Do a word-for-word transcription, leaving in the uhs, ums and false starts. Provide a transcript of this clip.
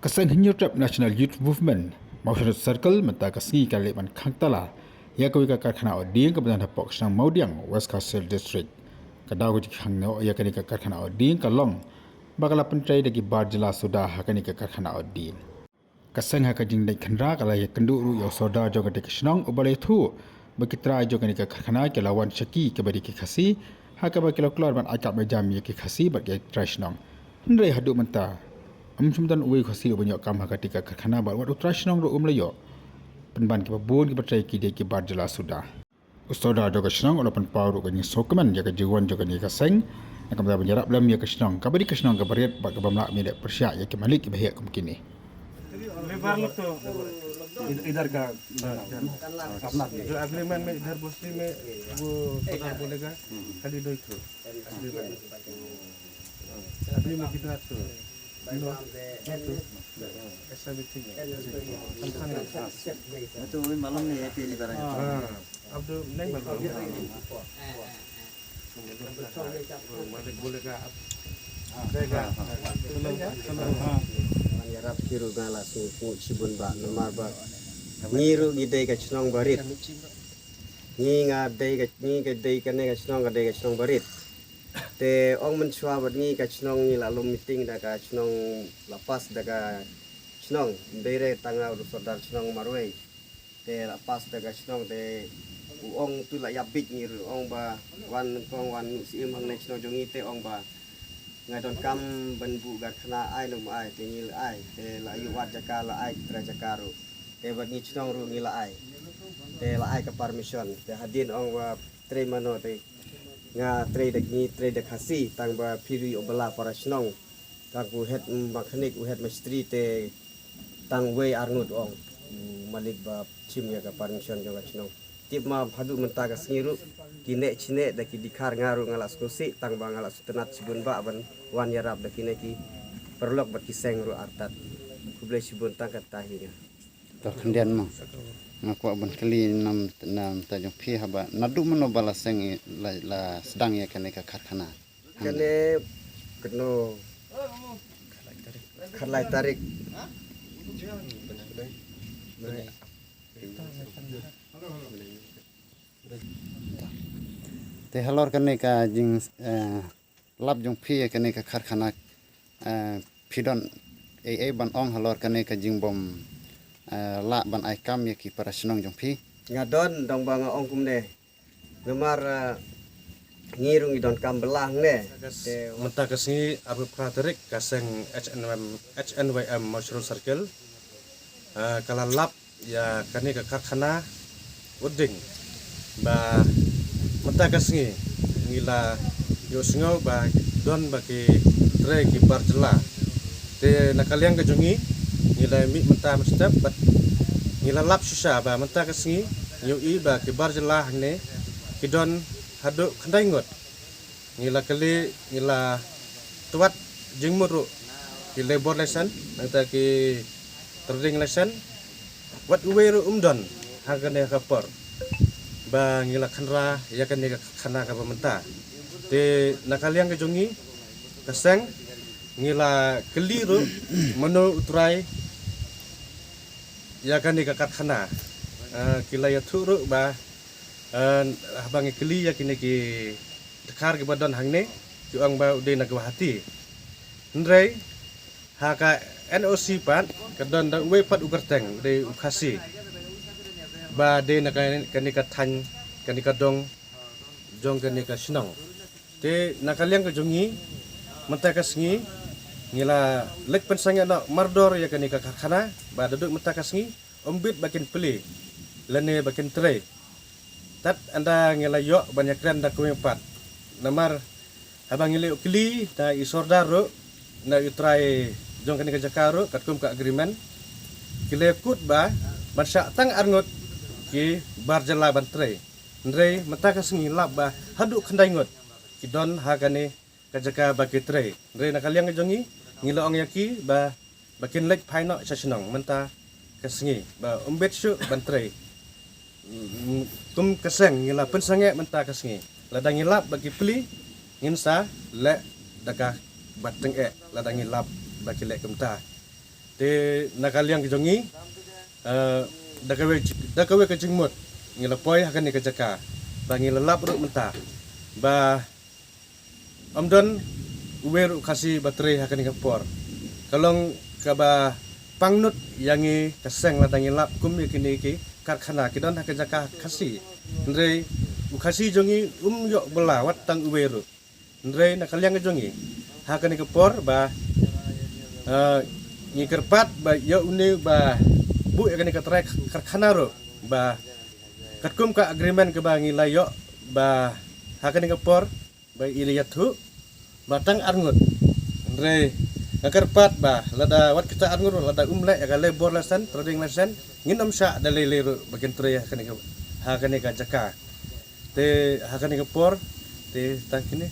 Ka seng Hynñiewtrep National Youth Movement, Mawshynrut Circle, mynta ka sngi ka leit ban khang tala ïa kawei ka karkhana old ink kaba don hapoh ka shnong Mawdiang, West Khasi Hills District. Ka daw ka jingkhang noh ïa kane ka karkhana old ink ka long ba ka la pyntrei da ki bar jylla suda ha kane ka karkhana old ink. Ka seng ha ka jingleit khynra ka la ïakynduh ruh ïa u sordar jong katei ka shnong uba la ïathuh ba ki trai jong kane ka karkhana ki la wan sha ki kaba dei ki Khasi, ha kaba ki la kloi ban ai kap ai jam ïa ki Khasi bad ki trai shnong. Hynrei haduh mynta ym shym don uwei u Khasi uban ïoh kam ha katei ka karkhana bad wat u trai shnong ruh um la ïoh. Pynban kiba bun kiba trei ki dei ki bar jylla suda. U sordar jong ka shnong u la pynpaw ruh ka jingsngewkmen ïa ka jingwan jong kane ka seng na ka bynta ban ïarap lem ïa ka shnong kaba dei ka shnong kaba rit bad kaba ym lah ban leh pyrshah ïa ki malik kiba heh kum kine. लेबर लोग तो इध- इधर का अपना जो एग्रीमेंट में इधर बस्ती में वो सरदार बोलेगा खाली दो ही ठो एग्रीमेंट। अभी में कितना ठो? दो ठो। ऐसा भी ठीक है। संगठन में। मैं तो वही मालूम नहीं है, पहली बार आया। हाँ, अब तो नहीं मालूम। मालिक बोलेगा, अब देगा। चलो, चलो। Wan ïarap ki ruh nga la sngewthuh shibun ba namar ba ngi ruh ngi dei ka shnong ba rit. Ngi nga dei ka, ngi ka dei kane ka shnong ka dei ka shnong ba rit. Te ong mynshuwa bad ngi ka shnong ngi la lum meeting da ka shnong, la pass da ka shnong. Dei re tang nga u sordar shnong marwei. Te la pass da ka shnong te u ong tu la ïa bit ngi ruh ong ba wan nyngkong wan siem hangne shnong jong ngi te ong ba nga donkam ban buh karkhana ai ne um ai te ngi la ai te la ïoh wad jaka la ai ki trai jaka ruh. Te bad ngi shnong ruh ngi la ai. Te la ai ka permission. Te hadien ong ba trei mano te nga trei da ngi trei da Khasi tang ba phi ruh ïoh bylla para shnong. Tang u head mechanic u head mistri te tang wei arngut ong. U malik ba chim ïa ka permission jong ka shnong. Tip ma haduh mynta ka sngi ruh ki neh chi neh da ki dkhar nga ruh nga la sngewsih tang ba nga la sngewtynnat shibun ba ban wan ïarap da kine ki paralok bad ki seng ruh artat. Khublei shibun tang kata hi nga. To khyndiat mo. Nga kwah ban kylli nam nam ta jong phi haba naduh mano ba la seng i- la, la sdang ïa kane ka karkhana. Kane kano khatlai tarik. Te halor kane ka jing eh, lap jong phi ïa kane ka karkhana eh, phi don ei ei ban ong halor kane ka jingbym eh, lah ban ai kam ïa ki para shnong jong phi. Nga don dang ba nga ong kumne. Namar eh, ngi ruh ngi donkam bylla hangne. Te mynta ka sngi arphew phra tarik ka seng H N Y M, H N Y M Mawshynrut Circle. Eh, ka la lap ïa kane ka karkhana old ink ba mynta ka sngi ngi la ïohsngew ba don ba ki trei ki bar jylla. Te na ka liang ka jong ngi ngi la mih mynta mynstep bad ngi la lap shisha ba mynta ka sngi ngi ïohi ba ki bar jylla hangne ki don haduh khyndai ngut. Ngi la kylli, ngi la twad jingmut ruh ki labour license, nangta ki trading license, wat uwei ruh um don ha kane ka por ba ngi la khynra ïa kane ka khana kaba mynta. Te na ka liang ka jong ngi ka seng ngi la kylli ruh mano u trai ïa kane ka karkhana. Ah, ki la ïathuh ruh ba, ah, haba ngi kylli ïa kine ki dkhar kiba don hangne, ki ong ba u dei na Guwahati. Hynrei ha ka N O C pat ka don da uwei pat u kyrteng, u dei u Khasi. Ba dei na ka, kane ka thaiñ, kane ka dong jong kane ka shnong. Te na ka liang ka jong ngi mynta ka sngi ngi la leit pynsangeh noh mardor ïa kane ka karkhana ba naduh mynta ka sngi ym bit ba kin plie lane ba kin trei. Tad ynda ngi la ïoh ban ïakren da kawei pat. Namar haba ngi la ïoh kylli na i sordar ruh na i trai jong kane ka jaka ruh katkum ka agreement ki la kut ba ban shah tang arngut ki bar jylla ban trei. Hynrei mynta ka sngi lap ba haduh khyndai ngut ki don ha kane ka jaka ba ki trei. Hynrei na ka liang ka jong ngi ngi la ong ïa ki ba, ba kin leit phai noh sha shnong mynta ka sngi ba ym bit shuh ban trei. Mm, kum ka seng ngi la pynsangeh mynta ka sngi. Lada ngi lap ba ki plie ngin sa leh da kaba tyngeh lada ngi lap ba ki leh kumta. Te na ka liang ka jong ngi, eh, da kawei, da kawei ka jingmut ngi la poi ha kane ka jaka ba ngi la lap ruh mynta ba ym don uwei ruh u Khasi ba trei ha kane ka por. Ka long kaba pangnud ïa ngi ka seng lada ngi lap kum ïa kine ki karkhana ki don ha ka jaka Khasi. Hynrei u Khasi jong ngi um ïoh bylla wat tang uwei ruh. Hynrei na ka liang ka jong ngi ha kane ka por ba, eh, ngi kyrpad ba ïa une ba buh ïa kane ka trai karkhana ruh ba katkum ka agreement kaba ngi la ïoh ba ha kane ka por ba i la ïathuh ba tang arngut. Hynrei nga kyrpad ba lada wat kita arngut ruh lada um leh ïa ka labour license, trading license, ngin ym shah da lei lei ruh ba kin trei ha kane ka, ha kane ka jaka. Te ha kane ka por te tang kine.